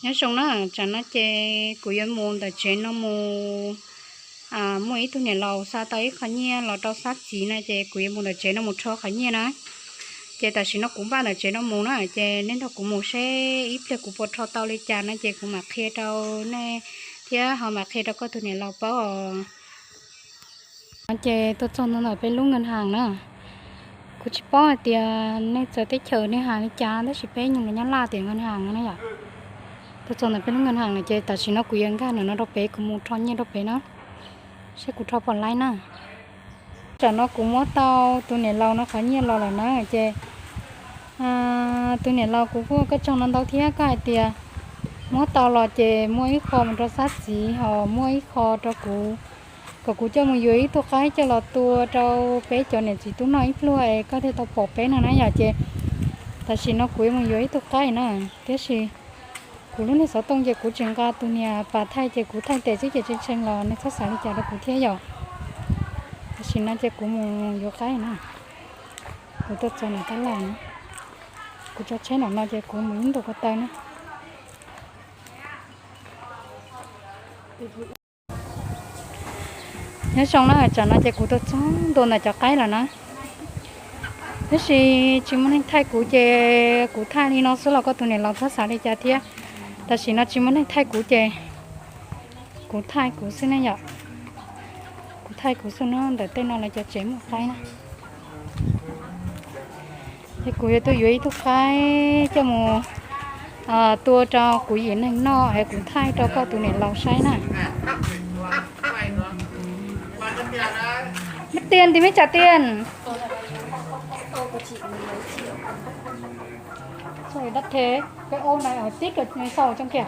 Nyob zoo na, tsam no ces kuv yuav mus ntawm tsev no mus, muaj ib tug niam laus xa tau ib qho nyiaj los rau Xab txiv no ces kuv yuav mus ntawm tsev no mus rho qhov nyiaj na. Ces tam sim no kuv npaj ntawm tsev no mus na, ces nej nrog kuv mus seb ib pliag kuv puas rho tau li cas no ces kuv mam qhia rau nej thiab ho mam qhia rau koj tus niam laus paub os. Ces tuaj txog ntawm peb lub nkas has na, kuv tsis paub hais tias nej txawv teb chaws nej has li cas tab sis peb nyob Nyab Laj tias nkas has no na yom. Tuaj txog ntawm peb lub nkas has no ces tam sim no kuv yuav nkag ntawm no rau pem, kuv mus rho nyiaj rau pem na, seb kuv rho puas laib na. Tsam no kuv muab tau tus niam laus no qhov nyiaj los lawm na ces tus niam laus kuv kuj koj tsaug no ntau thiab, koj hais tias muab tau los ces muaj ib qho mus rau Xab txiv ho muaj ib qho rau kuv, kom kuv coj mus yuav ib tug qaib coj los tua rau peb cov niam txiv tub noj ib pluag es koj thiaj tau pom peb no na yom. Ces tam sim no kuv yuav mus yuav ib tug qaib na, tiam sis kuv lub niag xov tooj ces kuv tseem nqa tus niam pas thaij ces kuv thaij tes xwb ces tshee tshee los nej txhob xav li cas rau kuv thiab yom. Tam sim no ces kuv mus yuav qaib na, kuv tuaj txog ntawm tab laj na, kuv tso tsheb ntawm no ces kuv mus ib ntu ko taw na. Nyob zoo na, tsam no ces kuv tuaj txog ntua ntawm cov qaib lawm na, tab sis tsis muaj neeg thaij kuv ces kuv thaij li no xwb los koj tus niam laus txhob xav li cas thiab. Tam sim no tsis muaj neeg thaij kuv ces kuv thaij kuv xwb ne yom. Kuv thaij kuv xwb no, ntawm tej no lawv cov tsev muaj qaib na. Es kuv yuav tuaj yuav ib tug qaib coj mus tua rau kuv yim neeg noj es kuv thaij rau koj tus niam laus saib na. Meb tiaj nti meb tsam tiaj. Sao đắt thế? Cái ô này ở tít ở sau trong kìa.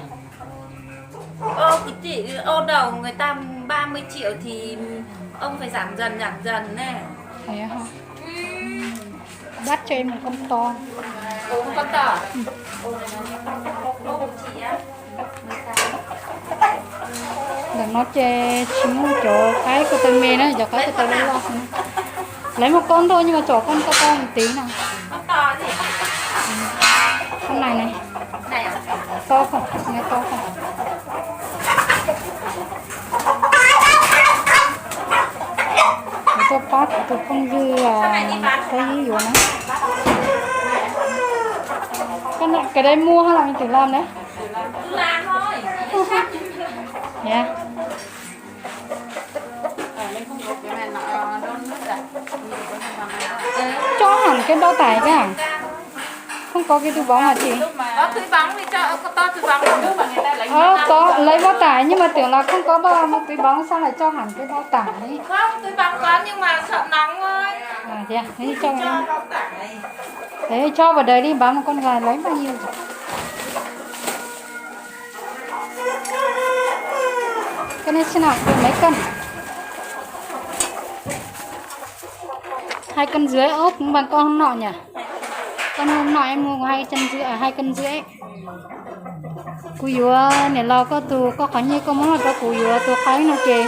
Ô, cái chị, ô đầu người ta ba mươi triệu thì ông phải giảm dần, giảm dần nè. Thế hả? Đắt cho em một con to. Ủa, một con to à? Ủa, một chị á. Ntawm no ces tsis muaj cov qaib ko taw me na, cov qaib ko taw loj loj xwb na. Lấy một con thôi nhưng mà cho con to to một tí nào. Con này này. To không? Nghe to không? Kuv tuaj pab kuv tus phooj ywg, phooj ywg yuav na. Cái này, cái đấy mua hay là mình tự làm đấy? Cho hẳn cái bao tải ra. Không có cái túi bóng hả chị? Có túi bóng thì cho, có túi bóng. Ờ, có, lấy bao tải nhưng mà tưởng là không có bao, túi bóng sao lại cho hẳn cái bao tải? Không, túi bóng có nhưng mà sợ nóng thôi. À, thế à? Thế thì cho vào đây. Thế cho vào đấy đi, bám một con gà lấy bao nhiêu? Cái này xem nào, được mấy cân? Hai cân rưỡi, ốp cũng bằng con hôm nọ nhỉ? Con hôm nọ em mua có hai cân rưỡi, à, hai cân rưỡi. Kuv yuav niam laus koj tus, koj qhov nyiaj koj muab los rau kuv yuav tus qaib no ces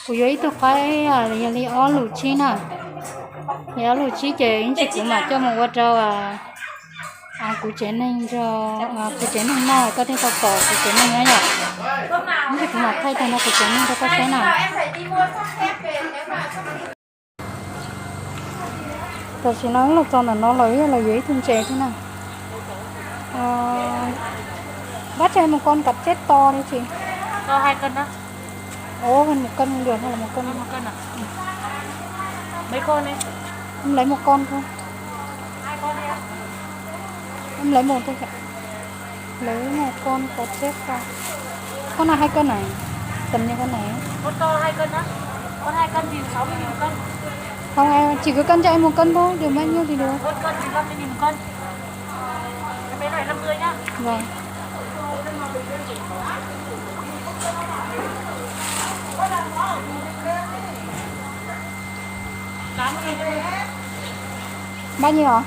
kuv yuav ib tug qaib yog li ob lus tsib na. Li ob lus tsib ces ib ntsis kuv mam coj mus ua rau kuv tsev neeg, kuv tsev neeg noj koj thiaj tau pom kuv tsev neeg na yom. Ib ntsis kuv mam thaij tag nrho kuv tsev neeg rau koj saib na. Tam sim no los txog ntawm no lawm, los yuav ib tug ntses thiab na. Bác cho em một con cặp chết to đi chị. Cho hai cân đó. Ủa, hơn một cân được hay là một cân? Hơn một cân à? Mấy con đi? Em lấy một con thôi. Hai con đi ạ. Em lấy một thôi ạ. Lấy một con có chết to. Con nào hai cân này? Tầm như con này. Con to hai cân á. Con hai cân thì sáu mươi nghìn một cân. Không em, chỉ cứ cân cho em một cân thôi, được bao nhiêu thì được. Một cân thì năm mươi nghìn một cân. Cái bé này năm mươi nhá. Vâng. Tám mươi nghìn thôi. Bao nhiêu hả?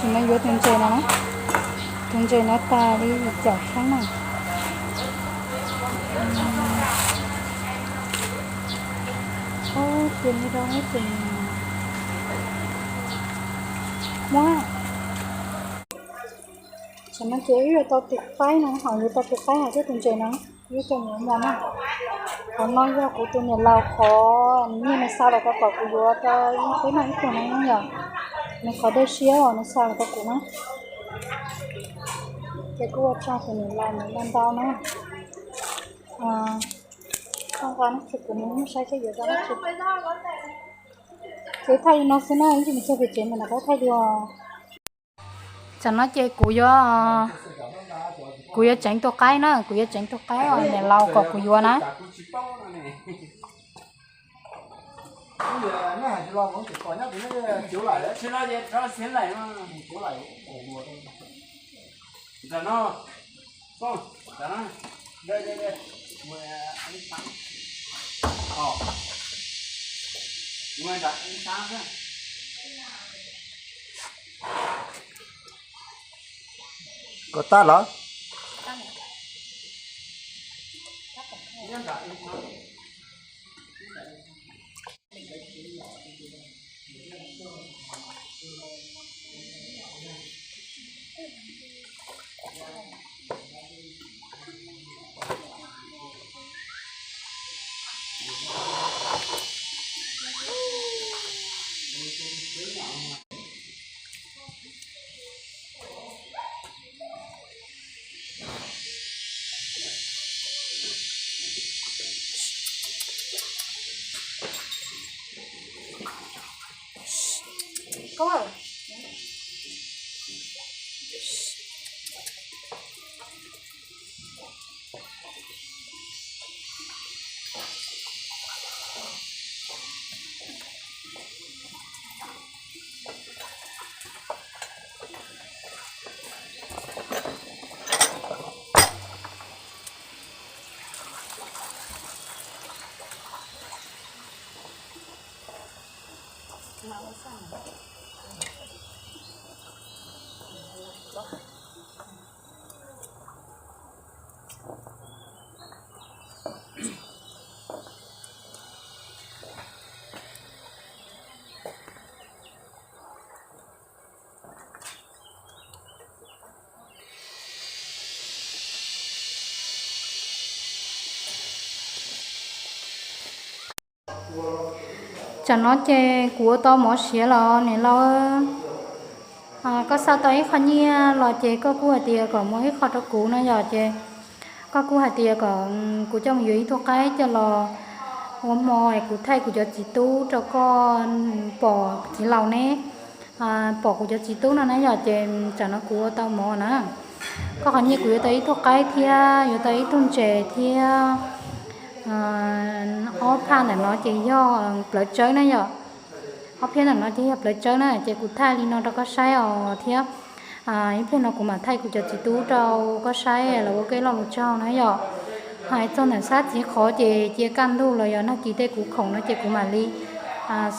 Sim no yuav tus ntses no na. Tus ntses no tas li caum txhiab na. Tus ntses no rau tus muab. Tam no ces wb yuav tau tus qaib no, ho yuav tau tus qaib hais thiab tus ntses no, wb coj mus ua mov na. Qhov no yog kuv tus niam laus qhov nws nyiag nws xa los rau kom kuv yuav rau peb noj ib pluag no na yom. Nws qhov dej siab os, nws xa los rau kuv na. Ces kuj ua tsaug tus niam laus ntau ntau na. Txhob nqa na, ces kuv mus saib seb yuav rau dab tsi. Ces thaij li no xwb na, ib ntsis mus txog pem tsev mas rov qab thaij dua. Tam no ces kuv yuav, kuv yuav tseev tus qaib na, kuv yuav tseev tus qaib uas niam laus kom kuv yuav na. Koj tab lawm. Tsam no ces kuv ua tau mov siav los niam laus, koj xa tau ib qho nyiaj los ces koj kuj hais tias kom muab ib qho rau kuv no yom, ces koj kuj hais tias kom kuv coj mus yuav ib tug qaib coj los ua hmo es kuv thaij kuv cov txiv tub rau koj pom txiv laus neb, pom kuv cov txiv tub no na yom, ces tsam no kuv ua tau mov na. Koj qhov nyiaj kuv yuav tau ib tug qaib thiab yuav tau ib tug ntses thiab ob phaj ntawm no ces yog plawv tsawb na yom. Ob phiab ntawm no ces yog plawv tsawb na, ces kuv thaij li no rau koj saib os thiab ib pliag no kuv mam thaij kuv cov txiv tub rau koj saib los ua koj ib lo lus tsaug na yom. Hais txog ntawm sab txiv qhov ces cia kaj ntug los yog nag kis tej kuv khoom no ces kuv mam li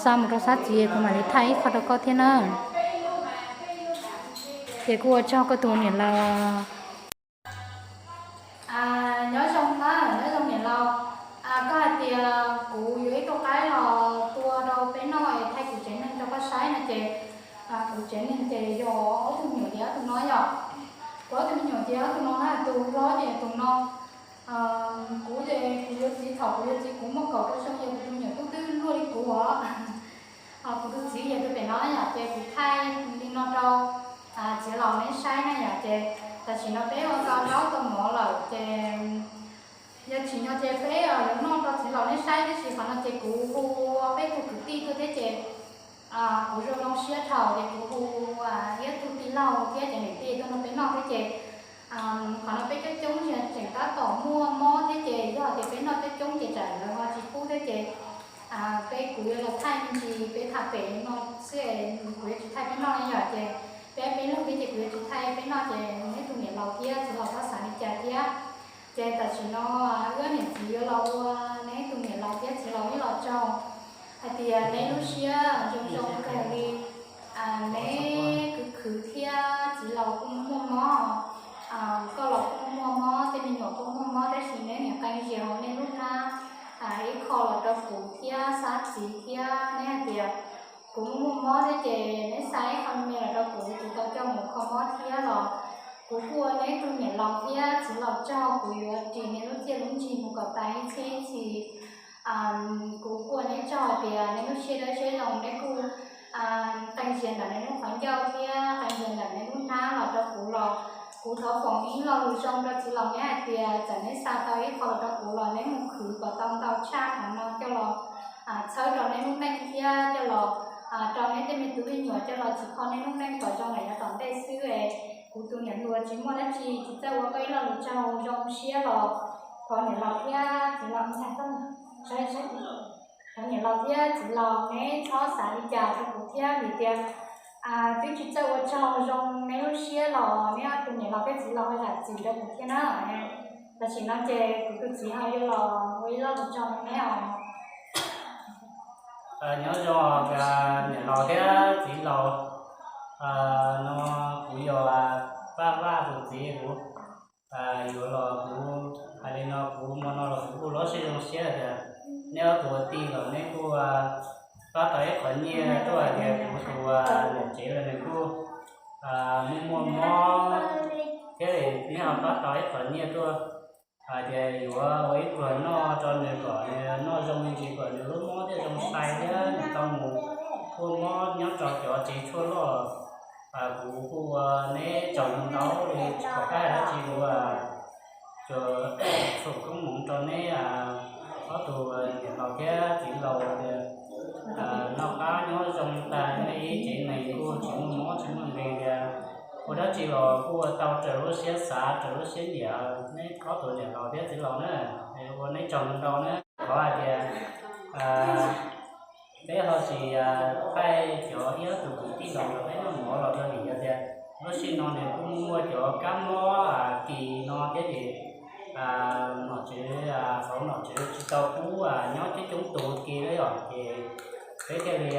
xa mus rau sab txiv, kuv mam li thaij ib qho rau koj thiab na. Ces kuj ua tsaug koj tus niam laus. Nyob zoo na, nyob zoo niam laus. Koj hais tias kuv yuav ib tug qaib los tua rau peb noj es thaij kuv tsev neeg rau koj saib no ces kuv tsev neeg ces yog ob tug me nyuam ces ob tug no yom. Kuv ob tug me nyuam ces ob tug no na, tus hlob ces tus no. Kuv ces kuv yuav txiv, thaum kuv yuav txiv kuv muaj kaum rau xyoo ces kuv tus me nyuam tub twb luaj li kuv os. Kuv tus txiv yog rau pem no yom, ces kuv thaij li no rau txiv laus neb saib na yom, ces tam sim no peb ua tau zaub tau mov lawm ces yog tsim nyog ces peb yuav noj rau txiv laus neb saib, tab sis qhov no ces kuv hu peb tug kwv tij tuaj thiab ces kuv zoo zoo siab dhau ces kuv hu ib tug tij laug thiab cov niam tij tuaj nrog peb noj thiab ces qhov no peb coob coob tseem tab tom muaj mob thiab ces yog tias peb noj coob coob ces tsam lawv ho tsis pub thiab ces peb, kuv yuav los thaij me ntsis peb tham pem no xwb, kuv yuav tsis thaij peb noj na yom, ces peb peb leeg thiab ces kuv yuav tsis thaij peb noj ces neb tus niam laus thiab txiv laus txhob xav li cas thiab. Ces tam sim no wb niam txiv yuav los ua neb tus niam laus thiab txiv laus ib lo tsaug hais tias neb lub siab zoo zoo kawg li. Neb khwv khwv thiab txiv laus kuj muaj mob, koj los kuj muaj mob, tej me nyuam kuj muaj mob, tab sis neb niam qee zias hauv nej lub hnab ib qho los rau kuv thiab Xab txiv thiab neb hais tias kuv muaj muaj mob thiab ces neb xa ib qho me los rau kuv, kuv tau coj mus kho mob thiab los kuv kuj Tsaug, kuv yuav ris neb lub txiaj lub ntsig mus kom tas ib txhiab ib txhis. Kuv kuj ua neb tsaug hais tias neb lub siab dawb siab zoo, neb kuj qee zias ntawm neb lub qhov ncauj thiab qee zias ntawm neb lub hnab los rau kuv los kuv thov foom ib lo lus zoo rau txiv laus neb hais tias txawm neb xa tau ib qho los rau kuv los neb mus khwv kom tau ntau tshaj qhov no coj los txhawb rau neb lub neej thiab coj los rau neb tej me tub me nyuam coj los txhim kho neb lub neej kom zoo lawm yav tom ntej xwb es kuv tus niam hluas tsis muaj dab tsi, tsis txawj ua koj ib lo lus tsaug zoo siab los thov niam laus thiab txiv laus, thov niam laus thiab txiv laus neb txhob xav li cas rau kuv thiab vim tias twb tsis txawj ua tsaug zoo neb lub siab los neb tus niam laus thiab txiv laus ho zam txim rau kuv thiab na. Tam sim no ces kuv tus txiv ho yuav los ua ib lo lus tsaug rau neb os. Nyob zoo niam laus thiab txiv laus, no kuv yog Paj Vaj tus txiv, kuv yuav los kuv hais li no, kuv hmo no los kuv kuj lub siab zoo siab tias neb ob tug ua tij los neb kuj pab tau ib qho nyiaj tuaj hais tias kuv tus niam tsev los nws kuj muaj muaj mob thiab neb ho pab tau ib qho nyiaj tuaj hais tias yuav ua ib pluag noj rau nws kom nws noj zoo me ntsis kom nws lub mob thiaj zoo sai thiab nws tau mus kuj mob nyob rau cov tsev tshuaj loj. Kuv kuj ua neb tsaug ntau li, tsis pom qab hais dab tsi, kuv tsuas foom koob hmoov rau neb ob tug niam laus thiab txiv laus tias noj qab nyob zoo tag, neb ib tsev neeg kuj tsis muaj mob tsis muaj nkeeg tias ua dab tsi los kuj ua tau raws lub siab xav raws lub siab nyiam. Neb ob tug niam laus thiab txiv laus na, ua neb tsaug ntau na. Thov hais tias peb ho tsis thaij cov ib ob tug kwv tij laus los peb noj mov los rau vim yog tias lub sij no nws kuj muaj cov kab mob kis no thiab ces nom tswv, hauv nom tswv tsis tau pub nyob coob coob tus kis li os ces peb thiaj li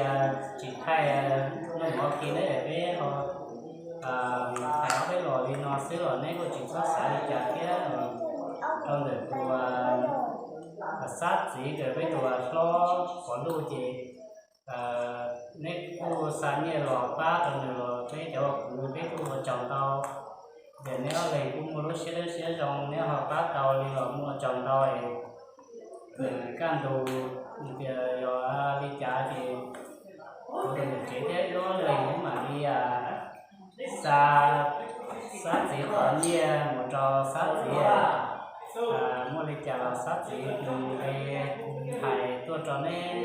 tsis thaij noj mov kis na, peb ho hais ob peb los li no xwb los neb kuj tsis txhob xav li cas thiab. Rau ntawm tus Xab txiv, peb tus hlob Pov Luj ces neb kuj xa nyiaj los pab rau nws los peb cov ua kwv peb kuj ua tsaug ntau. Ces neb ob leeg kuj muaj lub siab dawb siab zoo, neb ho pab tau li los muaj tsaug ntau. Kaj ntug tias yog li cas ces kuv tus niam tsev thiab wb ob leeg mam li xa Xab txiv qhov nyiaj mus rau Xab txiv. Muaj li cas los Xab txiv nqe hais tuaj rau neb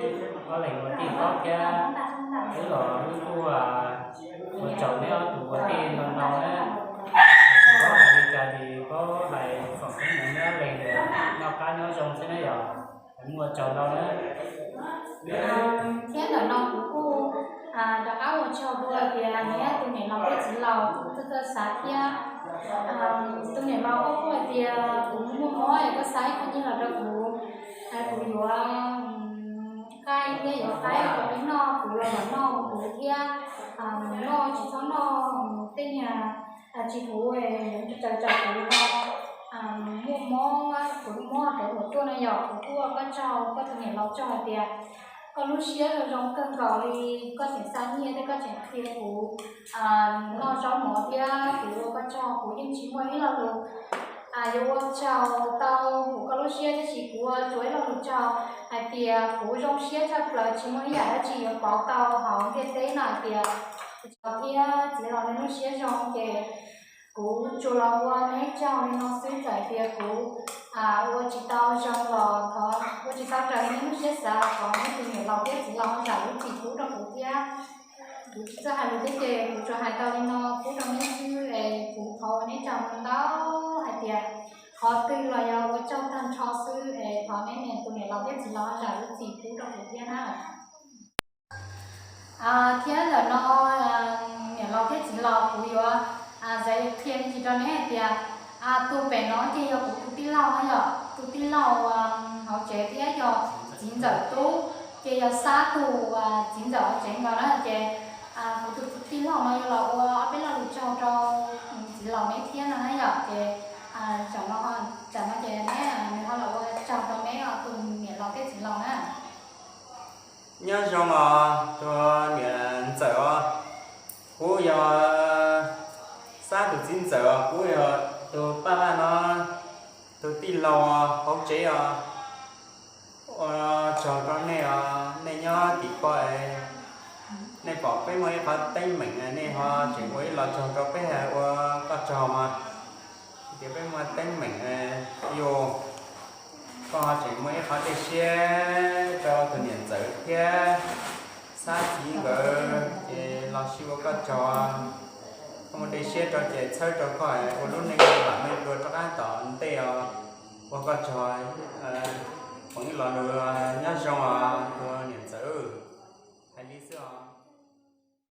ob leeg ua tij paub thiab. Wb los wb kuj ua tsaug neb ob tug ua tij ntau ntau na. Tsis paub hais li cas ces paub hais foom koob hmoov neb ob leeg noj qab nyob zoo xwb na yog. Muaj tsaug ntau na. Thiab ntawm no kuv kuj rov qab ua tsaug dua tias neb tus niam laus thiab txiv laus kuj txawj txawj xav thiab. Tus niam laus koj kuj hais tias kuv muaj mob es koj xa ib qho nyiaj los rau kuv, kuv yuav qaij thiab yuav qaib rau peb noj, kuv los mam noj kuv thiab, noj tsis txhob noj tej niag tsis huv, yuav raws raws kuv ho muaj mob, kuv lub mob rov luam tuaj na yom. Kuv kuj ua koj tsaug, koj tus niam laus tsaug hais tias koj lub siab zoo zoo kawg nkaus li, koj tseem xa nyiaj thiab koj tseem qhia kuv noj zaub mov thiab, kuv ua koj tsaug, kuv yeej tsis muaj ib lo lus yuav ua tsaug tau hum koj lub siab, tab sis kuv ua tsuas ib lo lus tsaug hais tias kuv zoo siab tshaj plaws, tsis muaj ib yam dab tsi yuav pauv tau hauv ntiaj teb no hais tias tsaug thiab txiv laus nej lub siab zoo ces kuv tsuas los ua neb tsaug li no xwb, txawm tias kuv ua tsis tau zoo los thov, ua tsis tau raws li neb lub siab xav los thov neb tus niam laus thiab txiv laus zam lub txim pub rau kuv thiab. Kuv tsis txawj hais lus thiab ces kuv tsuas hais tau li no pub rau neb xwb es kuv thov ua neb tsaug ntau ntau hais tias qhov twg los yog ua tsaug tag nrho xwb es thov neb niam tus niam laus thiab txiv laus zam lub txim pub rau kuv thiab na. Thiab ntawm no niam laus thiab txiv laus kuv yuav zais qhia me ntsis rau neb hais tias tus pem no ces yog kuv tus tij laug na yom, tus tij laug hauv tsev thiab yog txiv ntxawm tub, ces yog Xab tus txiv ntxawm hauv tsev nkaus na ces kuv tus tij laug no yuav los ua ob peb lo lus tsaug rau txiv laus neb thiab no na yom. Ces tsam no, tsam no ces neb, nws ho los ua tsaug rau neb tus niam laus thiab txiv laus na. Nyob zoo os tus niam ntxawm os, kuv yog Xab tus txiv ntxawm os, kuv yog tus Paj Vaj no. Tus tij laug hauv tsev os, ua tsaug rau nej os, nej nyob tim ko es nej pom peb muaj ib qhov teeb meem, nej ho tseem ua ib los tsaug rau peb, ua koj tsaug mas. Tias peb muaj teeb meem, yus, koj ho tseem muaj ib qhov dej siab rau tus niam ntxawm thiab xab txiv nkawd, ces los sib ua koj tsaug. Koj muaj dej siab rau ces txhawb rau koj ua lub neej vam meej dua rov qab tom ntej os. Ua koj tsaug, foom ib los lus nyob zoo os tus niam ntxawm.